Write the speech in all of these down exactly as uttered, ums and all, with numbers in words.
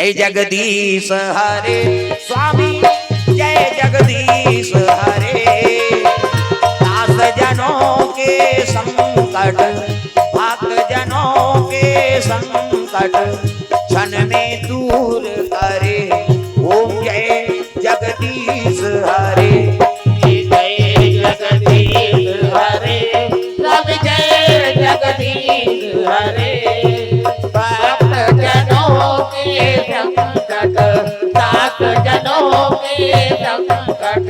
हे जगदीश हरे, स्वामी जय जगदीश हरे। दास जनों के संकट, भक्त जनों के संकट, क्षण में दूर करे। ओम जय जगदीश हरे। जय जगदीश हरे, सब जय जगदीश हरे। भक्त जनों के संकट, दास जनों के संकट,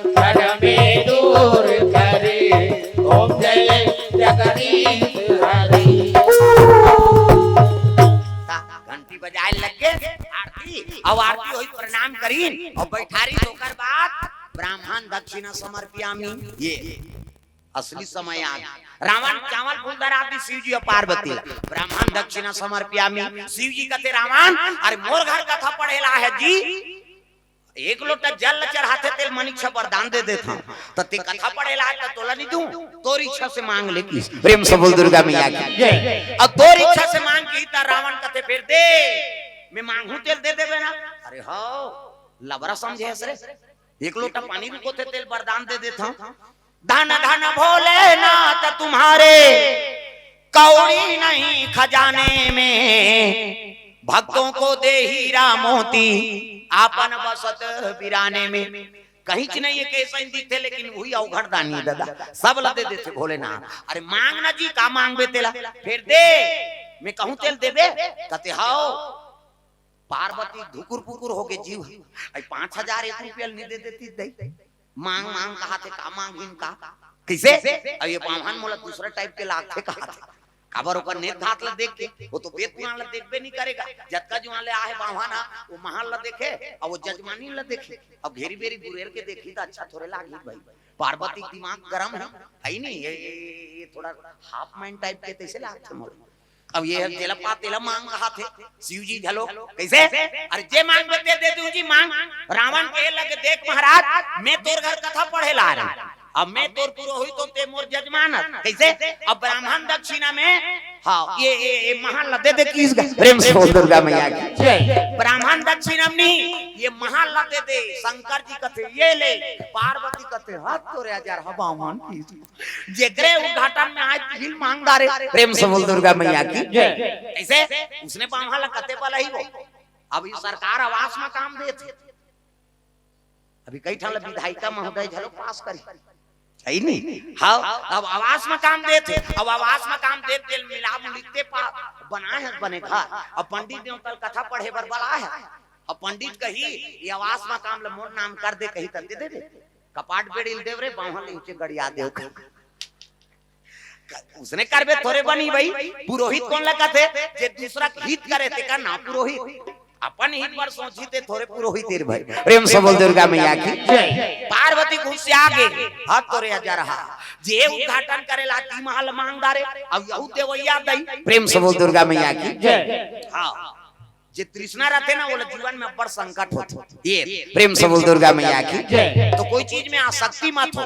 क्षण में दूर करे। ओम जय जगदीश हरे। घंटी बजाए लग गे, आरती, अब आरती होई, प्रणाम करीन, अउ बैठारी, ओकर बाद ब्राह्मण दक्षिणा समर्पयामी। ये असली समय आ गे। रावण चावल फूल धरा दिस शिव जी अउ पार्वती ला। ब्राह्मण दक्षिणा समर्पयामी। शिव जी कथे, "रावण, अरे मोर घर कथा पढ़े ला हे जी, एक लोटा जल चढ़ाथे, तेला मन इच्छा वरदान दे देथंव, त तें कथा पढ़े ला हे त तोला नइ दूं, तोर इच्छा से मांग ले," किहिस। प्रेम से बोल दुर्गा मैया की। जय। अउ तोर इच्छा से मांग किहिस त रावण कथे, "फेर दे, मैं मांगहूं तेला दे देबे ना?" अरे हव, लबरा समझे हस रे, एक लोटा पानी रुकोथे तेला वरदान दे देथंव। धन धन भोलेनाथ तुम्हारे, कौड़ी नहीं खजाने में, भक्तों को दे हीरा मोती, आपन बसत बिराने में। कहींच नइ हे कइसे दिखथे, लेकिन उही अवघड़ दानी हे दादा, सब ला दे देथे भोलेनाथ। अरे मांग ना जी, का मांगबे तेला, फेर दे, मैं कहूं तेला देबे, कथे हव। पार्वती धुकुर पुकुर होगे जीव, अई पांच हजार एक रुपया नइ दे देतिस दई। मांग मांग कहाथे, का मांगही का? कइसे? अउ ये बाम्हन मोला दूसरा type के लागथे कहाथे। काबर ओकर नेत घात ला देख के, वो तो बेत पुरान ला देखबे नइ करे गा। जतका जुवान ले आहे बाम्हन हा, वो महल ला देखे, अउ वो जजमानी ला देखे। अब घेरी बेरी गुरेर के देखही त अच्छा थोरे लागही भाई। पार्वती के दिमाग गरम हे, हे ही नहीं, ये, ये, ये, ये थोड़ा half mind type के तइसे लागथे मोला। अब ये तेला पा, तेला मांग कहाथे, शिव जी घलो, कइसे? अरे जे मांगबे ते दे दूं जी, मांग। रावण कहे लगे, "देख महाराज, मैं तोर घर कथा पढ़े ला रहे, अब मैं तोर पुरोहित हों, ते मोर जजमान हस।" कइसे? अब ब्राह्मण दक्षिणा में, हाँ, ये, ये, ये महल ला दे दे किहिस गा। प्रेम से बोल दुर्गा मैया की। जय। ब्राह्मण दक्षिणा में नहीं, ये महल ला दे दे। शंकर जी कथे, "ये ले।" पार्वती कथे, "हद तोरे हजार ह बाम्हन किहिस।" जेकरे उद्घाटन में आय, तिही ल मांग डारे। प्रेम से बोल दुर्गा मैया की। जय। कइसे? उसने बाम्हन ला कते बलही वो। अब ये सरकार आवास म काम देथे। अभी कई ठन ला विधायिका महोदय घलो पास करी। हे ही नहीं? हाँ, अब आवास म काम देथे। अब आवास म काम देथे, तेला मिला मुलिक ते पा-, बनाए हे बने घर। अब पंडित देवता ल कथा पढ़े बर बलाए हे। अब पंडित कही, "ये आवास म काम ल मोर नाम कर दे," कही त दे देबे। कपाट बेड़ी ल देव रे, बाम्हन ले ऊंचे गड़िया देव। उसने करबे थोरे बनही भाई। पुरोहित कोन ला कथे? जे दूसरा के हित करे तेकर नाम पुरोहित। अपन हित बर सोचही ते थोरे पुरोहित हे रे भाई। प्रेम से बोल दुर्गा मैया की। जय। पार्वती गुस्सा गे, हद तोरे हजार ह। जे उद्घाटन करे ला, तिही महल मांग डारे, अउ यहू देवइया दई। प्रेम से बोल दुर्गा मैया की। जय। हाँ। जे तृष्णा रथे ना, ओला जीवन में अब्बड़ संकट होथे। ये प्रेम से बोल दुर्गा मैया की। जय। तो कोई चीज में आसक्ति मत हो,